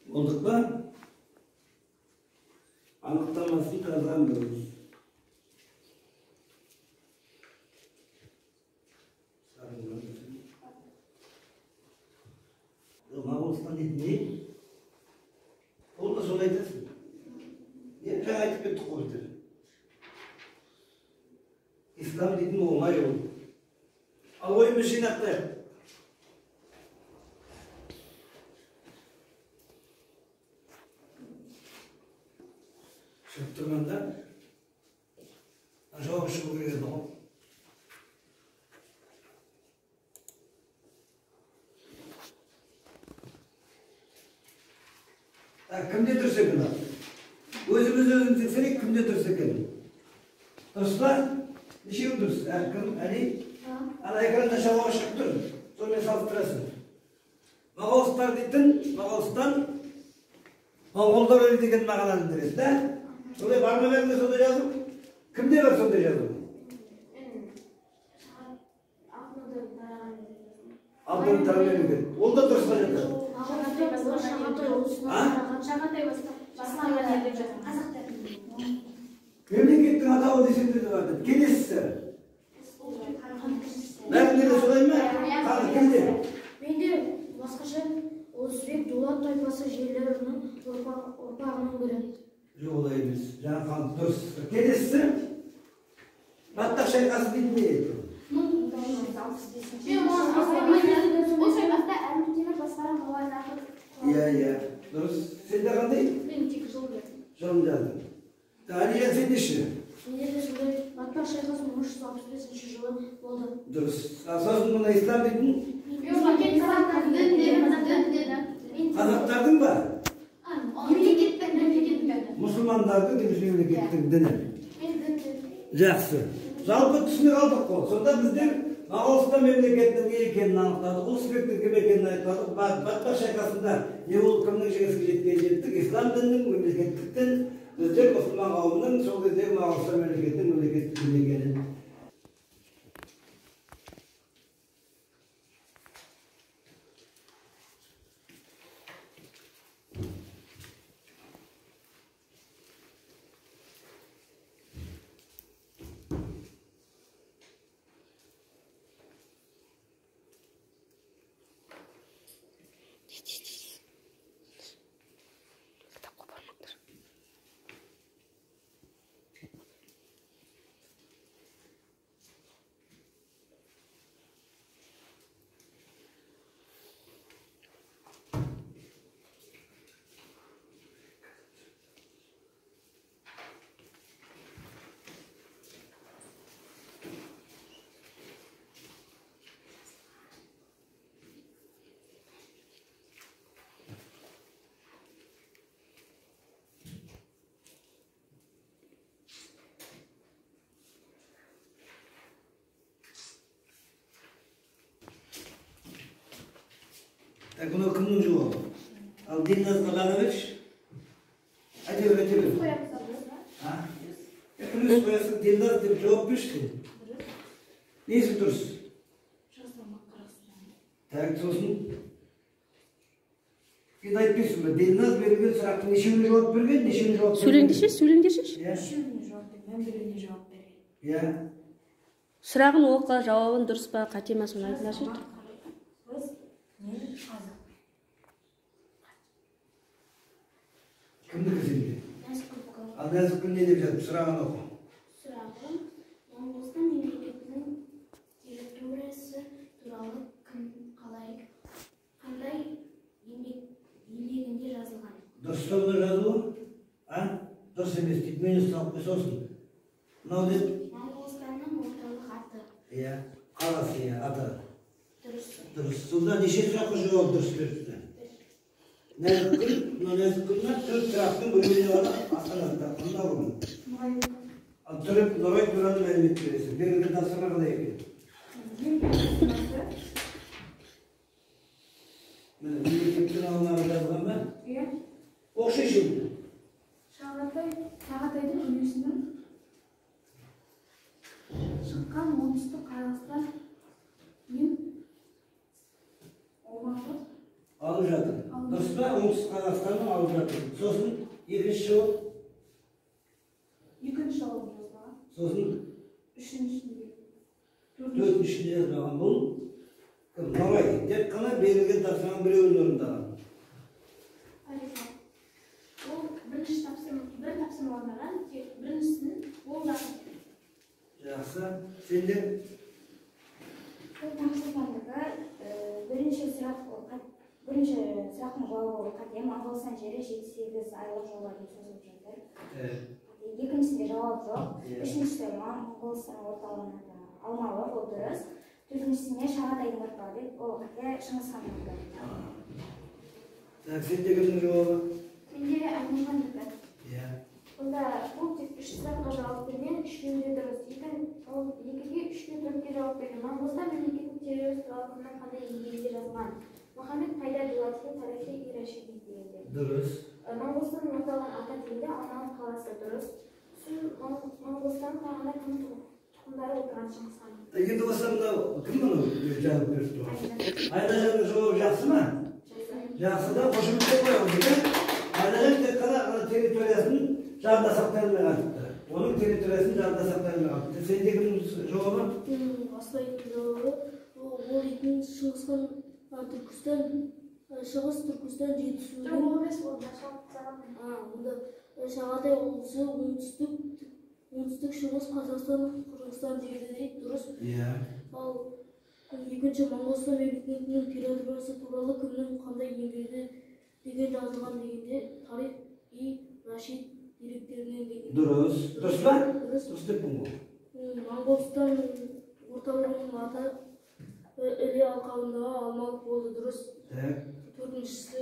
Болдық па? Анықтамасын жазамыз. Моғолстан дейтін не? Ол да соны айтасың. Не, жаңа айтып кеттік қой біздер. Ислам дейтін оңай ол. Ал ойымызды жинақтайық. Шығып тұрғанда жауап шығу керек еді ғой. Кімде дұрыс екен? Өзіміз өзіміз тексерейік, кімде дұрыс екен? Дұрыс па? Нешеуі дұрыс? Кім? Әли? Ана экранда жауабы шығып тұр. Сонымен салыстырасың. Моғолстан дейтін, Моғолстан моңғолдар елі деген мағынаны білдіреді, да? Сондай бар ма бәрінде сондай жазу? Кімде бар сондай жазу? Алтын тараған екен. Ол да дұрысқа жатады. Мемлекеттің атауы десең де болады. Келесісі. Бәрінде де солай ма? Тағы кімде? Менде басқаша Ұлысбек Дулат тайпасы жерлерінің ұрпағының бірі. Жоқ, олай емес. Жаңа қан дұрыс. Келесісі. Баттақ шайқасы дейтін не еді? Бұл шайқаста Әмір Темір басқарған Мауараннахр. Иә, иә. Дұрыс. Сенде қандай? Мен тек жыл бердім. Жылын жаздың. Әлия, сенде ше? Менде де сондай Батпақ шайқасы 1365 жылы болды. Дұрыс. Сосын мына ислам дейтін? Қазақтардың ба? Мемлекеттің. Мұсылмандардың немесе мемлекеттің діні. Жақсы. Жалпы түсіне қалдық қой. Сонда біздер Моғолстан мемлекетінің не екенін анықтадық, Ұлысбектің кім екенін анықтадық. Батпақ шайқасында не болып кімнің жеңіске жеткенін жеттік. Ислам дінінің мемлекеттік дін, біздер мұсылман қауымының сол кездегі Моғолстан мемлекетінің мемлекеттік дін екенін. Так, мынау кімнің жауабы? Ал Ділназға баға берші. Айта бер, айта бер. Плюс қоясың, Ділназ деп жауап берші сен. Несі дұрыс? Так, сосын енді айтпайсың ба? Ділназ берілген сұрақтың нешеуіне жауап берген, нешеуіне жауап берген? Сөйлеңдеші, сөйлеңдеші. Үшеуіне жауап берген, біреуіне жауап берген. Иә. Сұрағын оқы, жауабын дұрыс па, қате ма, соны айтыңдаршы. Кімдікі сенде? Ал Нәзікгүл не деп жазып, сұрағын оқы. Сұрағым, Моғолстан мемлекетінің территориясы туралы кім, қалай, қандай еңбегінде жазылған? Дұрыс па бұны жазуы? А? Дұрыс емес дейді, мені салып қой сосын. Мынау деп? Моғолстанның орталық аты. Иә, қаласы, иә, аты. Дұрыс. Дұрыс. Сонда неше сұраққа жауап дұрыс беріпті? Нәзікгүл, мына Нәзікгүлмен төрт сұрақтың біреуіне ғана астанасында. Мынау кім? Ал түрік Нұрай туралы мәлімет бересің. Берілген тапсырма қалай екен? Міне, мемлекеттің аумағы жазылған ба? Иә. Оқшайшы енді. Шағатайдың үлесінің шыққан оңтүстік Қазақстан мен аумағы алып жатыр. Дұрыс па? Оңтүстік Қазақстанның алып жатыр. Сосын екінші жауап. Екінші жауабын жазбаған. Сосын үшіншісінде. Төртіншісінде жазбаған. Бұл кім? Нұрай. Тек қана берілген тапсырманың біреуін орындаған. Ол бірінші тапсырма, бір тапсырма орындаған, тек біріншісін ол да. Жақсы. Сендер? Ол Таңшолпандікі бірінші сұрақ, бірінші сұрақтың жауабы қате. Моңғолстан жері 7-8 айлық жолға дейін созылып жатыр. Екіншісінде жауап жоқ. Үшіншісі Моңғолстан орталығының аты Алмалық, ол дұрыс. Төртіншісіне Шағатайдың ұрпағы деп, ол қате, Шыңғыс ханның ұрпағы. Так, сенде кімнің жауабы? Менде Әлімхандікі. Иә. Онда бұл тек 3 сұраққа жауап берген, үшеуі де дұрыс. Ол 2-ге, 3-ге, 4-ге жауап берген. Моңғолстан мемлекетінің терроризм туралы кімнің қандай еңбегінде жазылған? Мұхаммед Хайдар Дулати тарихи Ирашиди дегенде. Дұрыс. Моңғолстанның орталығын ата дегенде Алмалы қаласы дұрыс. Моңғолстанның тағында кім тұқымдары отырған? Шыңғыс хан. Енді болса мынау кім мынау жауап беріп тұр? Айдажанның жауабы жақсы ма? Жақсы да, қошеметтеп қоямыз, иә? Айдажан тек қана территориясын жадында сақтай алмай қалыпты. Оның территориясын жадында сақтай алмай қалыпты. Сенде кімнің жауабы? Асайдың жауабы ол дейтін Шыңғыс хан Түркістан, Шығыс Түркістан жетісудың. Жоқ, ол емес, ол онда Шағатай облысы оңтүстік Шығыс Қазақстан, Қырғызстан жерде дейді, дұрыс. Иә. Ал екінші Моңғолстан мемлекетінің территориясы туралы кімнің қандай еңбегі деген жазылған дегенде тарих и Рашид деректерінен деген. Дұрыс. Дұрыс па? Дұрыс. Дұрыс деппін ғой. Моңғолстан орталығының аты Іле алқабындағы Алмалық болды, дұрыс. Так. Төртіншісі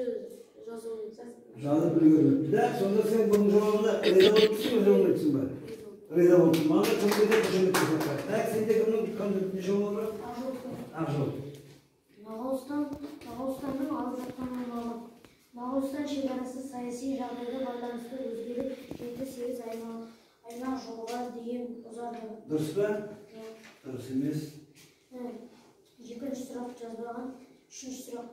жазылды. Жазып үлгермепті. Да, сонда сен бұның жауабына риза болып тұрсың ба, болмайсың ба? Риза болып тұрсың. Маған кімге де қошемет көрсетті. Так, сенде кімнің қандай жауабы бар? Ақжол. Моңғолстанның алып жатқан аумағы. Моңғолстан шекарасы саяси жағдайға байланысты өзгеріп 7-8 айлық жолға дейін ұзарды. Дұрыс па? Дұрыс емес. Екінші сұрақ жазбаған. Үшінші сұрақ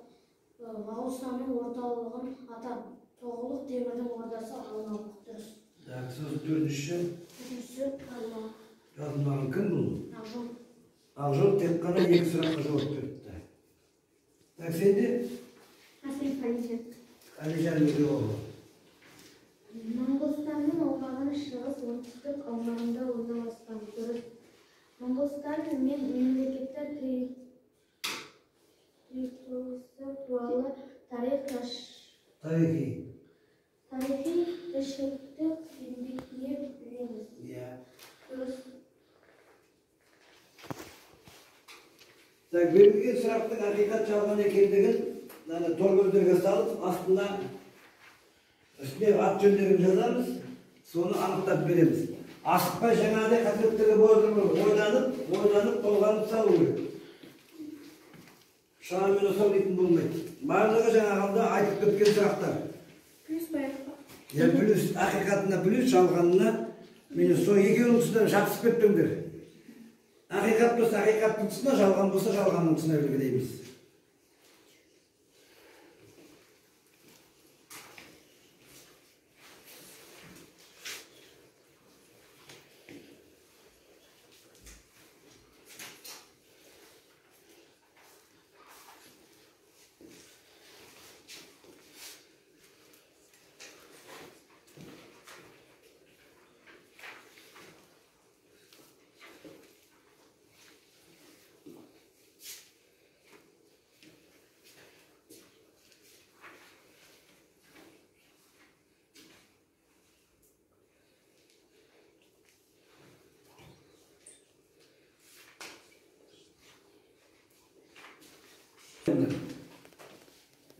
Моңғолстанның орталығын атап, Тоғұлық Темірдің ордасы Алмалық, дұрыс. Так, сосын төртіншісі? Төртіншісі Алмалық. Жазылмаған кім бұл? Ақжол. Ақжол тек қана 2 сұраққа жауап беріпті. Так, сенде? Асриф Алижан. Алижанның жауабы. Моңғолстанның аумағының шығыс оңтүстік аумағында орналасқан, дұрыс. Моңғолстан мен мемлекеті территориясы туралы тарихи Рашидтік еңбегінен білеміз. Иә. Дұрыс. Так, берілген сұрақтың ақиқат жалған екендігін торкөздерге салып, астына үстіне ат жөндерін жазамыз, соны анықтап береміз. Асықпай жаңағыдай қателіктерге болдырмау, ойланып, толғанып салу керек. Шамамен осал дейтін болмайды. Барлығы жаңағында айтып кеткен сұрақтар. Плюс баяғы. Я плюс, ақиқатына плюс, жалғанына минус. Сол екеуінің тұсынан шатысып кетпеңдер. Ақиқат болса ақиқаттың тұсына, жалған болса жалғанның тұсына белгі дейміз.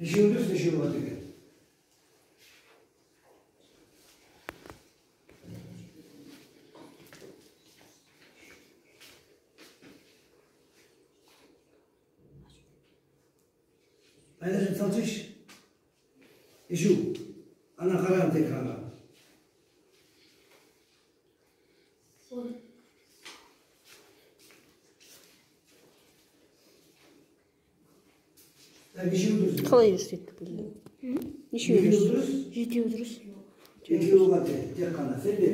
Нешеуі дұрыс, нешеуі қате екен? Айдажан, салсайшы. Нешеу? Ана қараған экранға. Қалай көрсетті білмеймін. Нешеуі Екеуі дұрыс? дұрыс? Жетеуі дұрыс. Екеуі қате. Тек қана. Сенде.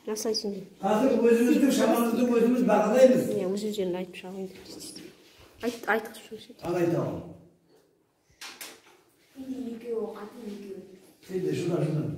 Жасай сенде. Қазір өзіміздің шамамызды өзіміз бағалаймыз. Иә, өз өздерің айтып шығайын. Айт, айтқызып жіберші. Ал, айтамын. Менде екеуі қате, екеуі. Сенде, жылдам, жылдам.